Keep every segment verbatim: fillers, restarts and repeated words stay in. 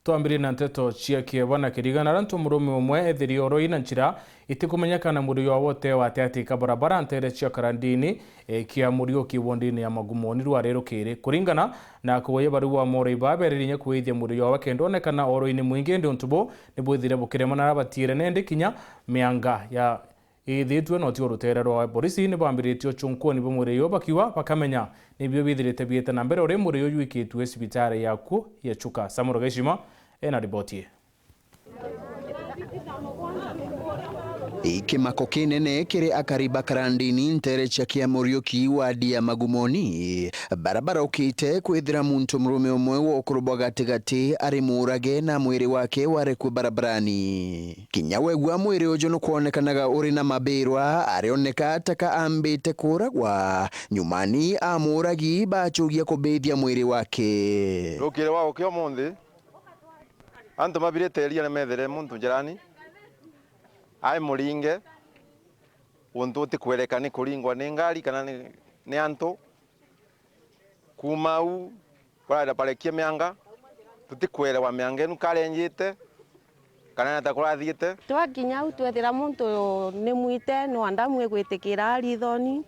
Twambiririe na nteto cia kieba na kirigana, aria antu murume umwe ethirie oroi na njira itikumenyekana, mwiri jwawe utewa atiati ka barabara nteere cia Karandini, e, kia Muriuki wondini ya Magumoni rware rukiri. Kuringana na kugoya barua, moroi ba beeririe inya kwithia mwiri jwawe kenda onekana oroini mwingi, indi untu buu ni bwithire bukirema na aria batiire nende kinya mianga ya ithitue, na utio ruteere rwa borisi ni bambiritie uchunkuni bwa mwiri uyu bakiuga bakamenya nibio bithirite biite na mbere uri mwiri uyu jwikitue cibitari ya kuo ya Chuka. Samuel Gaishima ena riboti ii. Ikimako kinene kiri akari ba Karandini nteere cia kia Muriuki wadi ya Magumoni, baria baraukite kwithira muntu murume umwe wa ukuru bwa gatigati ari muurage na mwiri wake warekue barabarani. Kinya wegua mwiri uju nukwonekanaga uri na mabirwa, arioneka ta ka ambite kuuragwa, nyumani a muuragi bachugia kubithia mwiri wake. Rukiri wa ukia umunthi, antu mabirite iria ni methire muntu njirani ai muringe, untu utikwereka ni kuringwa ni ngari kana ni, ni antu. Kuuma au, barenda barekie mianga, tutikwerewa mianga inu karenjite, kana nata kurathiite. Twakinya au, twethira muntu ni mwite, no ndamu igwitikira arithoni.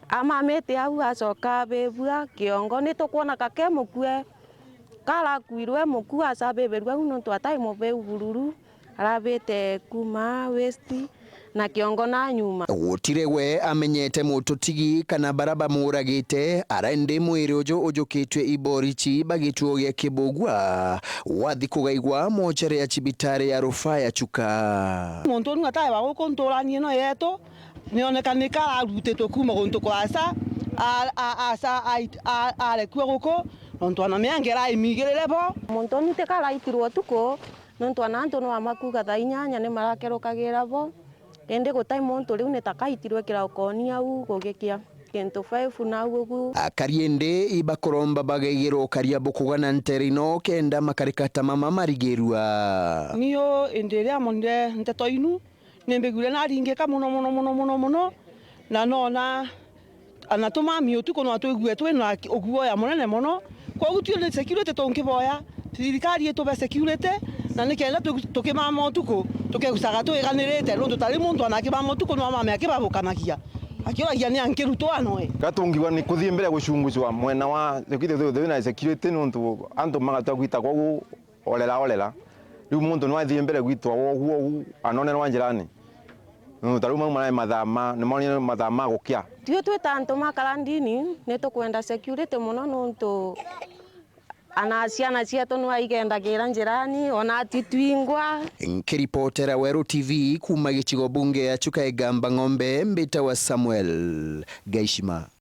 Amamite au, acoka abibua kiongo, ni tukwona kake mukue, karakuirwe muku, aca abibirua au, nontu atai mubiu bururu. Arabite kuuma west na kiongo na nyuma. Gutire we amenyete mututigi kana baria bamuuragite, ara indi mwiri uju ujukitue iborichi bagituo gia Kibugua, wathi kugaigwa mochari ya cibitari ya rufaa ya Chuka. Muntu unu ataewa guku nturani ino yetu, nioneka ni kararutitwe kuuma guntu kuraca, a-, a-, aca a-, a-, arekua guku, nontu ana mianga iraimigirire bo. Muntu unu ti karaitirwe utuku, nontu ana antu no amakuga thaa inyanya ni marakerukagira bo, indi gutai muntu riu ni ta kaitirwe kiraukoni au gugikia kintu five na au ugu. Akari indi ibakuromba bagaigirwa ukaria bukuga na nteere ino kenda makarika ta mama marigirua. Niu indi iria monire nteto inu, ni mbiguire naringika mono, mono, mono, mono, mono, na noona Ana tumami utuku no atwigue twi na uguoya munene mono. Kwogu tui ni security tungiboya thirikari itube security, na nikenda tu-, tukimama utuku, tukegucaga twiganirite, nontu tari muntu ana akimama utuku no amame akibabukanagia, akiuragia ni ankiru twanoe. Ka tungiuga ni kuthii mbere gucungucwa mwena wa security, theu, theu na security, nontu antu magatua gwita kwogu orera orera. Riu muntu no athii mbere gwitwa wogu wogu, anonerwa njirani. Nontu ta riu mau marae mathaa ma, ni monire mathaa ma gukia. Tui twi ta antu ma Karandini, ni tukwenda security mono, nontu ana ciana cietu no aigendagira njirani, ona atitwingwa. Nkiripotera Weru T V kuuma gicigo bunge ya Chuka Igamba Ng'ombe, mbitawa Samuel Gaishima.